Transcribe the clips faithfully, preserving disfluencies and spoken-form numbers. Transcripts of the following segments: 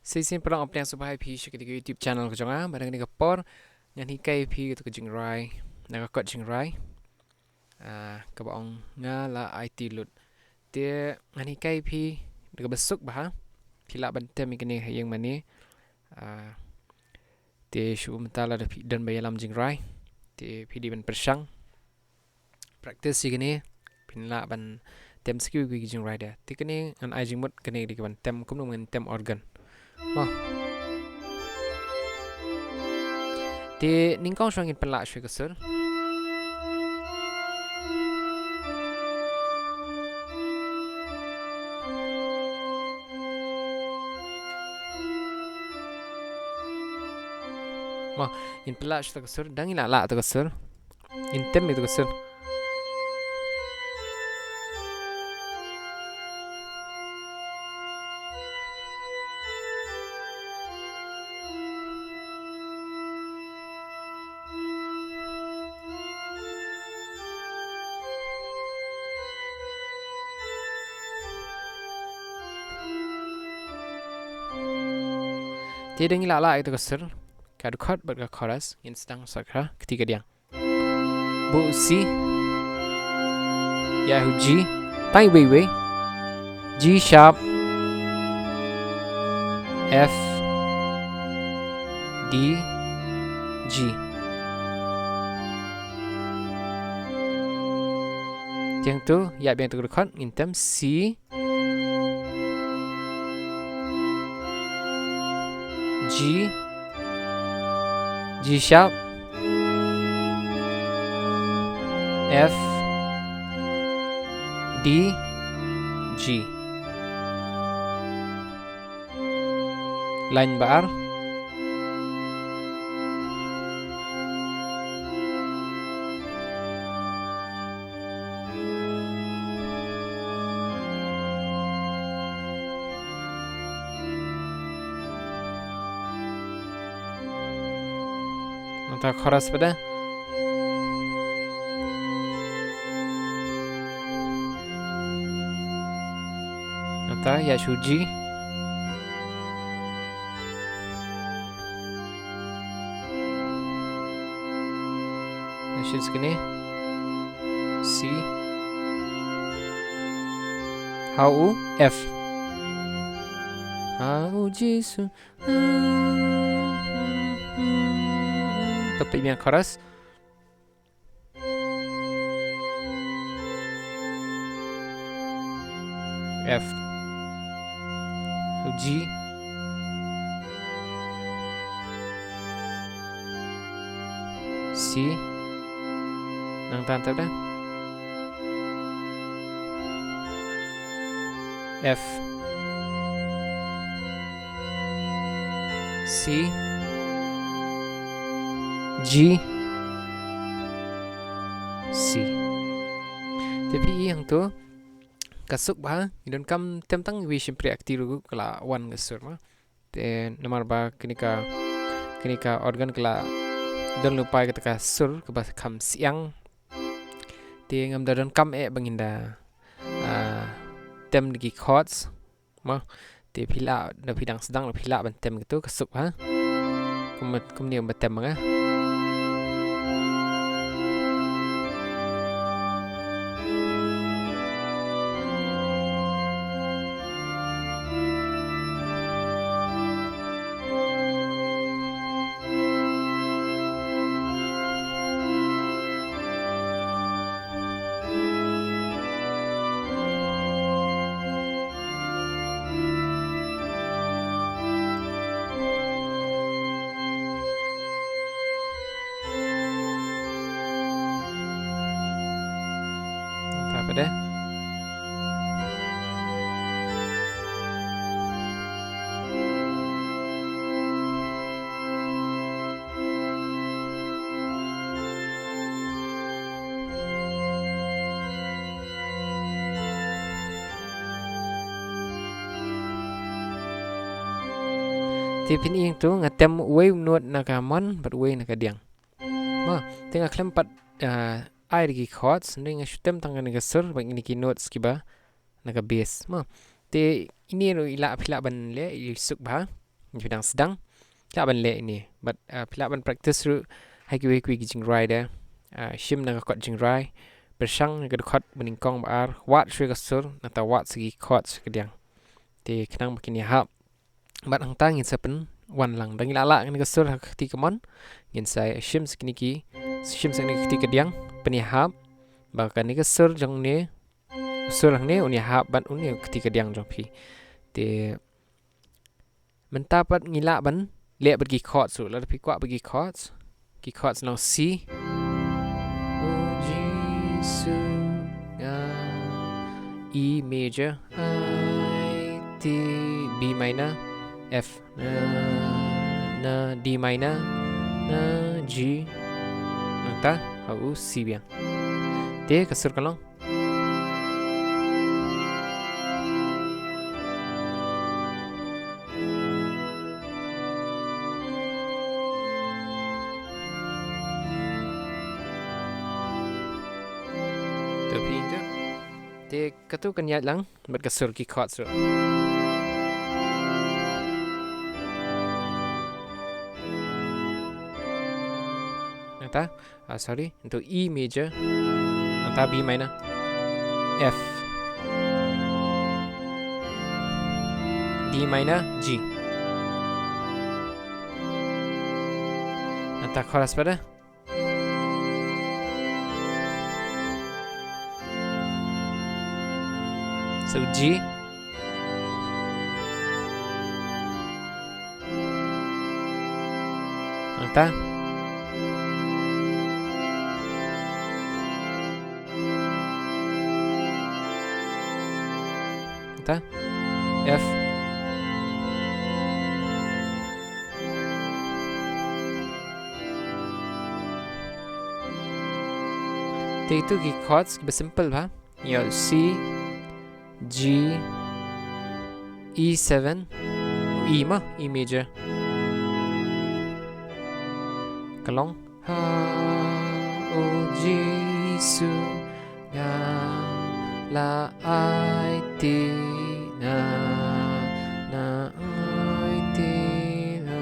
Shisien pat nga pdiang sngewbha ïa phi sha kane ka YouTube channel ka jong nga, bad ha kane ka por ngan hikai ïa phi katu ka jingrai, na ka kot jingrai. Ah, kaba ong nga la aiti lut. Te ngan hikai ïa phi da kaba suk bha. Phi lah ban tem ïa kane ha ïing mane. Ah, te shu mynta lada phi don ba ïalam jingrai, te phi dei ban pyrshang practice ïa kane, phin lah ban tem sa kiwei kiwei ki jingrai de. Te kane ngan ai jingmut kane dei ban tem kumno ngan tem organ. Mo. Te nyngkong shuwa ngin pynlah shuwa ka sur. Mo, ngin pynlah shuwa ka sur, dang ïa la la ta ka sur. Ngin tem ïa ta ka sur. Te dang ïa la la ïa ta ka sur, ka dkhot bad ka chorus, ngin sdang sa ka kti kadiang. Buh C. Ïa hu G. Tang iwei iwei. G sharp. F. D. G. Te hangtu, ïa biang tu ka dkhot, ngin tem C. G, G sharp, F, D, G. Line ba ar. Nangta chorus pat de. Nangta ïa shu G. Nation sini C. Hau F. Hau Jisu. Tapi yang keras. F. G. C. Nang tan tap dah. F. C. G. C. Te phi i hangto ka suk bha, ngi donkam tem tang iwei shympriahti ruh ka la wan ka sur ma. Te namar ba kane ka, kane ka organ ka la don lypa ïa kata ka sur kaba kham siang. Te ngam da donkam eh ba ngin da, ah, tem da ki chords. Mo, te phi lah, da phi dang sdang, da phi lah ban tem kito ka suk ha. Kum, kumne ba tem nga. Nangta pat de. Te phin ïeng to nga tem uwei u note na ka mon bad uwei na ka diang. Mo, te nga khlem pat, ah, ai da ki chords, hynrei nga shu tem tang kane ka sur bad kine ki notes kiba na ka bass. Mo, te ine ruh i lah, phi lah ban leh i suk bha. Phi dang sdang, phi lah ban leh ine. Bad, ah, phi lah ban practice ruh ha kiwei kiwei ki jingrwai de. Ah, shim na ka kot jingrwai, pyrshang na ka dkhot banyngkong ba ar, wad shuh ka sur, nangta wad sa ki chords kadiang. Te khnang ba kin ïahap. Bad hangta ngin sa pynwan lang. Tang ngi la lah kane ka sur ha ka kti kamon, ngin sa shim sa kine ki, shim sa kane ka kti kadiang, pynïahap. Ba kane ka sur jong une, sur hangne un ïahap bad une ka kti kadiang jong phi. Te mynta pat ngi lah ban leh bad ki chords ruh, lada phi kwah bad ki chords. Ki chords long C, O Jisu, nga, E major, I, T, B minor, F, na, na, D minor, na, G, nangta ha u C biang. Te ka sur ka long. Te phi ïohi. Te katu kan ïaid lang bad ka sur ki chords ruh. Nangta, ah, sorry, into E major, nangta B minor, F, D minor, G. Nangta chorus pat de. So G. Nangta. Nangta. F. Te itu ki chords kiba simple bha. Ïa C, G, E seven, E ma, E major. Ka long. Ha, O Jisu, nga la aiti na, na aiti na.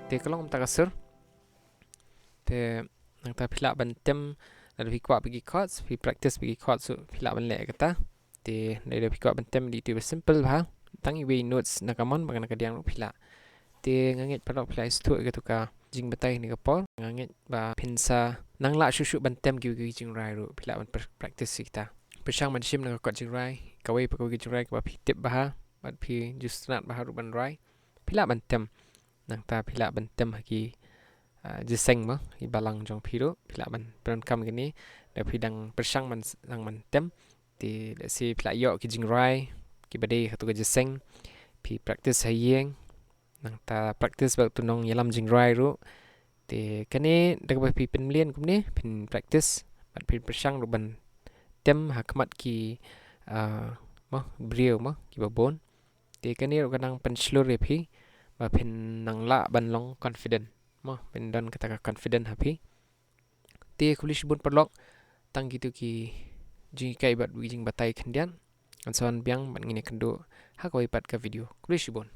Te ka long mynta ka sur. Te nangta phi lah ban tem, lada phi kwah bad ki chords, phi practice bad ki chords ruh, phi lah ban leh kata. Te lada phi kwah ban tem da itu ba simple bha, tang iwei notes na ka mon bad na ka diang ruh phi lah. Te nga ngeit paralok phi lah sngewthuh ïa katu ka jingbatai ha kane ka por. Nga ngeit ba phin sa nang lah shuh shuh ban tem kiwei ki jingrwai ruh, phi lah ban pra-, practice ïa kita. Pyrshang ban shim na ka kot jingrwai kawei pa kawei ka jingrwai kaba phi tip bha bad phi ju sngewtynnat bha ruh ban rwai. Phi lah ban tem. Nangta phi lah ban tem ha ki, ah, jingïaseng mo, ki balang jong phi ruh, phi lah ban pyndonkam kine, da phi dang pyrshang ban s-, dang ban tem. Te lehse phi lah ïoh ki jingrwai kiba dei ha katu ka jingïaseng, phi practice ha ïing, nangta practice bad utu u nongïalam jingrwai ruh. Te kane da kaba phi pynmlien kumne, phin practice bad phin pyrshang ruh ban tem ha khmat ki, ah, mo, briew mo, kiba bun. Te kane ruh ka nang pynshlur ïa phi ba phin nang lah ban long confident mo, phin don kata ka confident ha phi. Te khublei shibun paralok, tang kitu ki jinghikai bad ki jingbatai khyndiat. Ngan sa wan biang bad ngin ïakynduh ha kawei pat ka video. Khublei shibun.